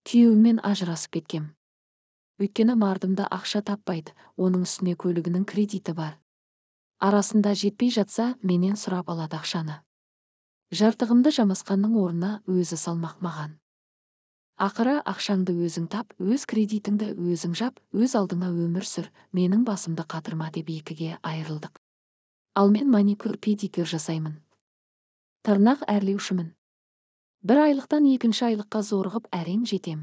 Күйеуіммен ажырасып кеткем. Өйткені мардымды ақша таппайды, оның үстіне көлігінің кредиті бар. Арасында жетпей жатса, менен сұрап алады ақшаны. Жыртығымды жамасқанның орнына өзі салмақ маған. Ақыры ақшаңды өзің тап, өз кредитіңді өзің жап, өз алдыңа өмір сүр, менің басымды қатырма деп екіге айырылдық. Ал мен маникюр, педикюр жасаймын. Тырнақ әрлеушімін. Бір айлықтан екінші айлыққа зорығып әрең жетем.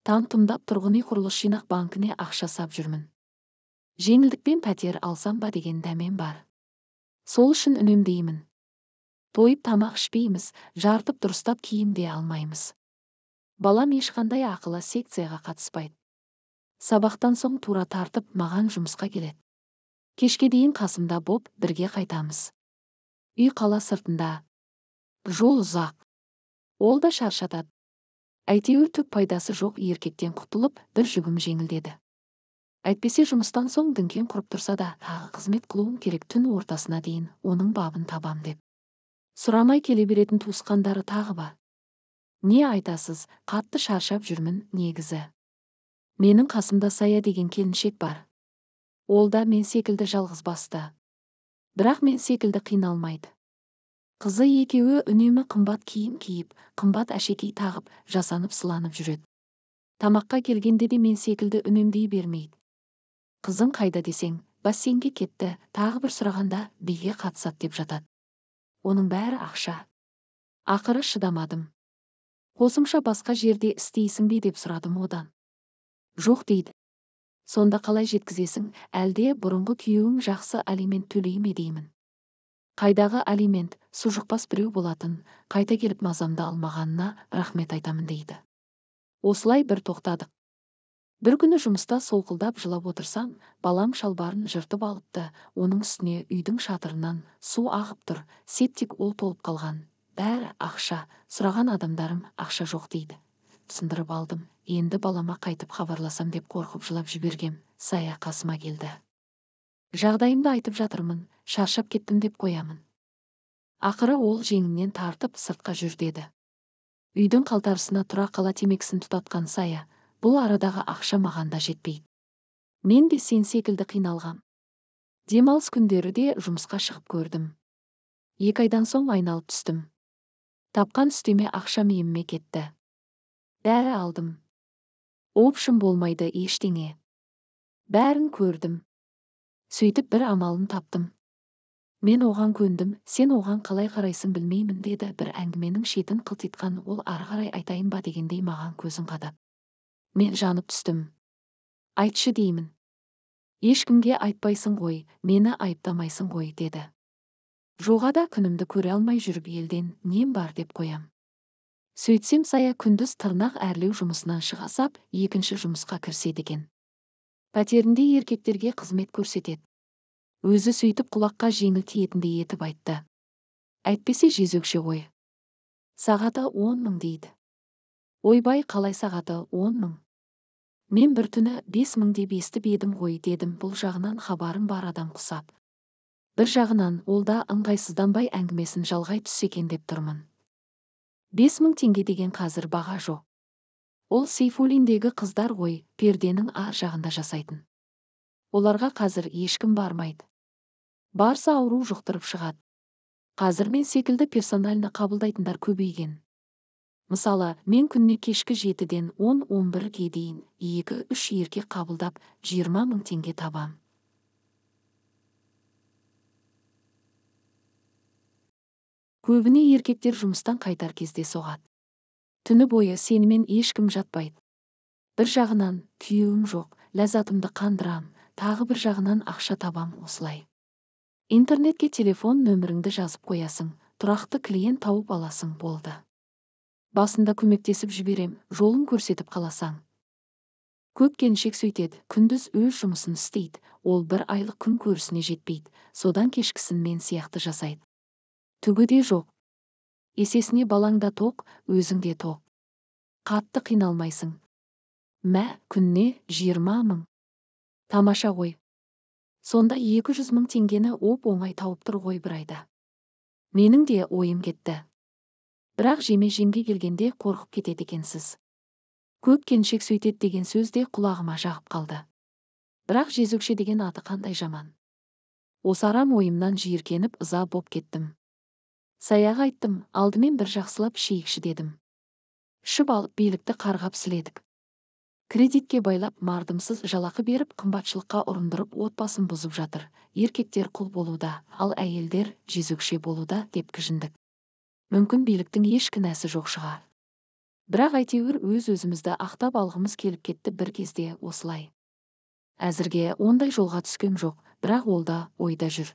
Там-тұмдап тұрғын үй құрылыс жинақ банкіне ақша сап жүрмін. Жеңілдікпен пәтер алсам ба деген дәмем бар. Сол үшін үнемдеймін. Тойып тамақ ішпейміз, жартып дұрыстап киім де алмаймыз. Балам ешқандай ақылы секцияға қатыспайды. Сабақтан соң тура тартып маған жұмысқа келеді. Кешке дейін қасымда боп, бірге қайтамыз. Үй қала сыртында. Жол ұзақ. Ол да шаршатады. Әйтеуір түк пайдасы жоқ еркектен құтылып, бір жүгім жеңілдеді. Әйтпесе жұмыстан соң діңкем құрып тұрса да, тағы қызмет қылуым керек түн ортасына дейін оның бабын табам деп. Сұрамай келе беретін туысқандары тағы бар. Не айтасыз, қатты шаршап жүрмін негізі. Менің қасымда Сая деген келіншек бар. Ол да мен секілді жалғыз басты. Бірақ мен секілді қиналмайды. Қызы екеуі үнемі қымбат киім киіп, қымбат әшекей тағып, жасанып сыланып жүреді. Тамаққа келгенде де мен секілді үнемдей бермейді. Қызың қайда десең, бассейнге кетті, тағы бір сұрағанда биге қатысады деп жатады. Оның бәрі ақша. Ақыры шыдамадым. Қосымша басқа жерде істейсің бе деп сұрадым одан. Жоқ дейді. Сонда қалай жеткізесің, әлде бұрынғы күйеуің жақсы алимент төлей ме деймін. Қайдағы алимент, су жұқпас біреу болатын, қайта келіп мазамды алмағанына рахмет айтамын дейді. Осылай бір тоқтадық. Бір күні жұмыста солқылдап жылап отырсам, балам шалбарын жыртып алыпты, оның үстіне үйдің шатырынан су ағып тұр, септик ол толып қалған. Бәрі ақша, сұраған адамдарым ақша жоқ дейді. Сындырып алдым, енді балама қайтып хабарласам деп қорқып жылап жібергем, Сая қасыма келді. Жағдайымды айтып жатырмын, шаршап кеттім деп қоямын. Ақыры ол жеңімнен тартып сыртқа жүр деді. Үйдің қалтарысына тұра қала темекісін тұтатқан Сая, бұл арадағы ақша маған да жетпейді. Мен де сен секілді қиналғам. Демалыс күндері де жұмысқа шығып көрдім. 2 айдан соң айналып түстім. Тапқан үстеме ақшам еміме кетті. Дәрі алдым. Опшым болмайды ештеңе. Бәрін көрдім. Сөйтіп бір амалын таптым. Мен оған көндім, сен оған қалай қарайсың білмеймін деді бір әңгіменің шетін қылтитқан ол ары қарай айтайын ба дегендей маған көзін қадап. Мен жанып түстім. Айтшы деймін. Ешкімге айтпайсың ғой, мені айыптамайсың ғой деді. Жоға да күнімді көре алмай жүріп елден нем бар деп қоям. Сөйтсем Сая күндіз тырнақ әрлеу жұмысынан шыға сап, екінші жұмысқа кіріседі екен. Пәтерінде еркектерге қызмет көрсетеді. Өзі сөйтіп құлаққа жеңіл тиетіндей етіп айтты. Әйтпесе жезөкше ғой. Сағаты 10 мың дейді. Ойбай, қалай сағаты 10 мың? Мен бір түні 5 мың деп естіп едім ғой дедім, бұл жағынан хабарым бар адам құсап. Бір жағынан ол да ыңғайсызданбай әңгімесін жалғай түссе екен деп тұрмын. 5 мың теңге деген қазір баға жоқ. Ол Сейфуллиндегі қыздар ғой, перденің ар жағында жасайтын. Оларға қазір ешкім бармайды. Барса ауру жұқтырып шығады. Қазір мен секілді персонально қабылдайтындар көбейген. Мысалы, мен күніне кешкі 7-ден 10-11-ге дейін 2-3 еркек қабылдап 20 мың теңге табам. Көбіне еркектер жұмыстан қайтар кезде соғады. Түні бойы сенімен ешкім жатпайды. Бір жағынан күйеуім жоқ, ләззатымды қандырам, тағы бір жағынан ақша табам осылай. Интернетке телефон нөміріңді жазып қоясың, тұрақты клиент тауып аласың болды. Басында көмектесіп жіберем, жолын көрсетіп қаласаң. Көп келіншек сөйтеді, күндіз өз жұмысын істейді, ол бір айлық күн көрісіне жетпейді, содан кешкісін мен сияқты жасайды. Түгі де жоқ. Есесіне балаң да тоқ, өзің де тоқ. Қатты қиналмайсың. Мә, күніне 20 мың. Тамаша ғой. Сонда 200 мың теңгені оп-оңай тауып тұр ғой бір айда. Менің де ойым кетті. Бірақ жеме-жемге келгенде қорқып кетеді екенсіз. Көп келіншек сөйтеді деген сөз де құлағыма жағып қалды. Бірақ жезөкше деген аты қандай жаман. Осы арам ойымнан жиіркеніп, ыза боп кеттім. Саяға айттым, алдымен бір жақсылап ішейікші дедім. Ішіп алып, билікті қарғап сіледік. Кредитке байлап, мардымсыз жалақы беріп, қымбатшылыққа ұрындырып, отбасын бұзып жатыр. Еркектер құл болуда, ал әйелдер жезөкше болуда деп кіжіндік. Мүмкін, биліктің еш кінәсі жоқ шығар. Бірақ әйтеуір өз-өзімізді ақтап алғымыз келіп кетті бір кезде осылай. Әзірге ондай жолға түскем жоқ, бірақ ол да ойда жүр.